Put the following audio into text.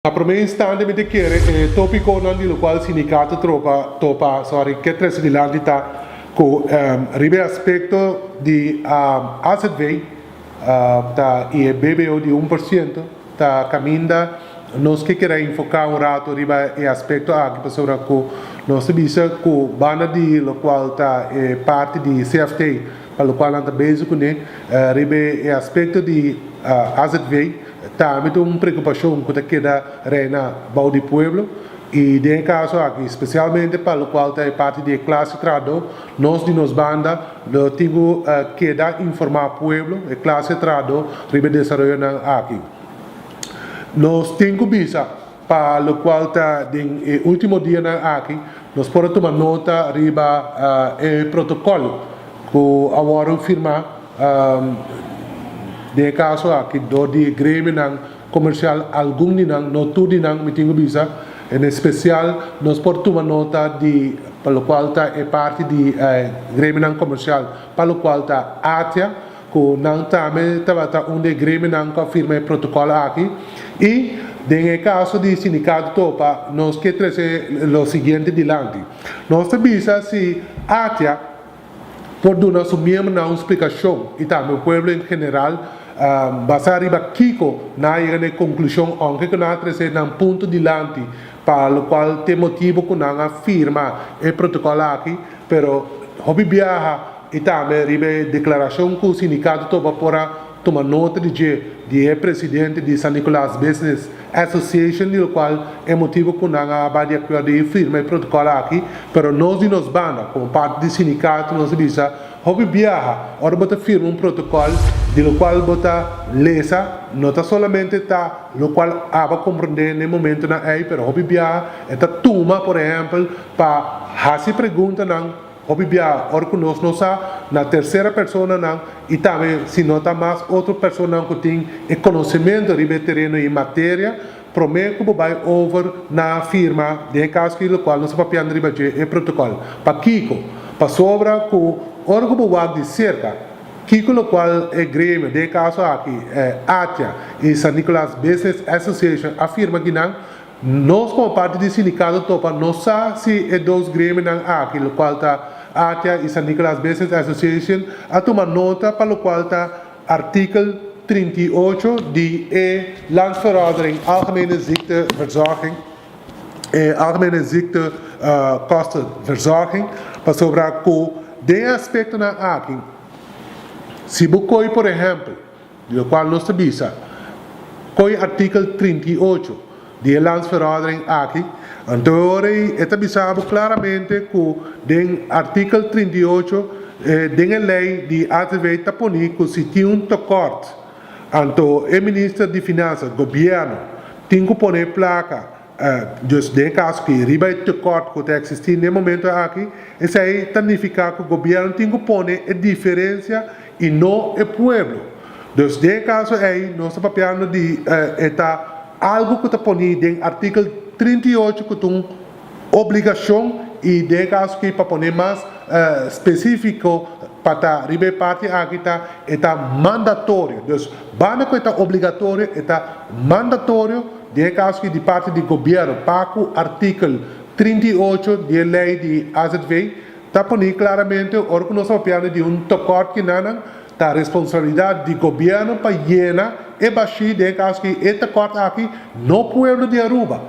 Na promé instante mi ta kere e tópikonan di lokual sindikato tropa topa sorry ke trese dilanti ta ku riba e aspekto di azv ta i e bbo di 1% ta kaminda nos ke keda enfoká un rato riba e aspekto aki pasobra ku nos ta bisa ku banda di lokual ta e parti di CFT pa lokual nan ta bezig kuné riba e aspekto di azv. Tambe ta un preokupashon ku ta keda reina bou di pueblo i den e kaso aki spesialmente pa lokual ta e parti di e klase trahadó, nos di nos banda lo tin ku keda informá pueblo, e klase trahadó, riba e desaroyonan aki. Nos tin ku bisa pa lokual ta den e último dianan aki nos por a tuma nota riba e protokòl ku a wòrdu firmá Den e kaso aki dor di e gremionan komersial, algun di nan, no tur di nan mi tin ku bisa, en espesial nos por tuma nota di pa lokual ta e parti di e gremionan komersial pa lokual ta ATIA, ku nan tambe tabata un di e gremionan ku a firma e protokòl aki. I den e kaso di sindikato topa nos ke trese lo siguiente dilanti. Nos ta bisa si ATIA por duna su miembronan un splikashon i tambe pueblo en general basá riba kiko nan a yega na e konklushon ounke ku nan a trese nan punto dilanti pa lokual t'e motibu ku nan a firma e protokòl aki. Pero hopi biaha i tambe riba e deklarashon ku sindikato topa por a tuma nota di dje di e presidente di San Nicolas Business Association di lokual e motibu ku nan a bai di akuerdo i firma e protokòl aki, pero nos di nos banda komo parti di sindikato nos a bisa hopi biaha ora bo ta firma un protokòl di lokual bo ta lesa no ta solamente ta lokual abo a komprondé na e momentunan ei pero hopi biaha e ta tuma por ehèmpel pa hasi preguntanan. Hopi bia ora ku nos no sa na tersera personanan i tambe si no ta mas otro personanan ku tin e konosementu riba e tereno i materia, promé ku bo bai over na firma, den e kaso aki lokual nos ta papiando riba dje, e protokòl. Pakiko? Pasobra ku ora ku bo wak di serka kiko lokual e gremio, den e kaso aki ATIA i San Nicolas Business Association a firma akinan, Nos komo parti di sindikato topa no sa si e dos gremionan aki, lokual ta ATIA i San Nicolas Business Association, a tuma nota pa lokual ta artikel 38 di e Landsverordening Algemene Ziekteverzorging, e Algemene Ziektekostenverzorging, pasobra ku den e aspektonan aki, si bo koi por ehèmpel, Di lokual nos ta bisa, Koi artikel 38 di e Landsverordening aki, anto e ora ei e ta bisa bo klaramente ku den artikel 38 den e lei di azv ta poni ku si tin un tekort, anto e minister di Finansa, gobièrnu, tin ku pone e plaka. Dus den e kaso ki riba e tekort ku ta eksistí n'e momento aki, esei ta nifiká ku gobièrnu tin ku pone e diferensia i no e pueblo. Dus den e kaso ei nos ta papiando di e ta algu ku ta poní den artikel 38 ku ta un obligashon i den e kaso ki pa pone mas spesífiko pa ta riba e parti aki ta e ta mandatorio. Dus banda ku e ta obligatorio e ta mandatorio. Den e kaso aki di parti di gobièrnu pa ku artikel 38 di e lei di azv ta poní klaramente ora ku nos ta papiando di un tekort kinanan ta responsabilidat di gobièrnu pa yena e bashí den e kaso aki e tekort aki no pueblo di Aruba.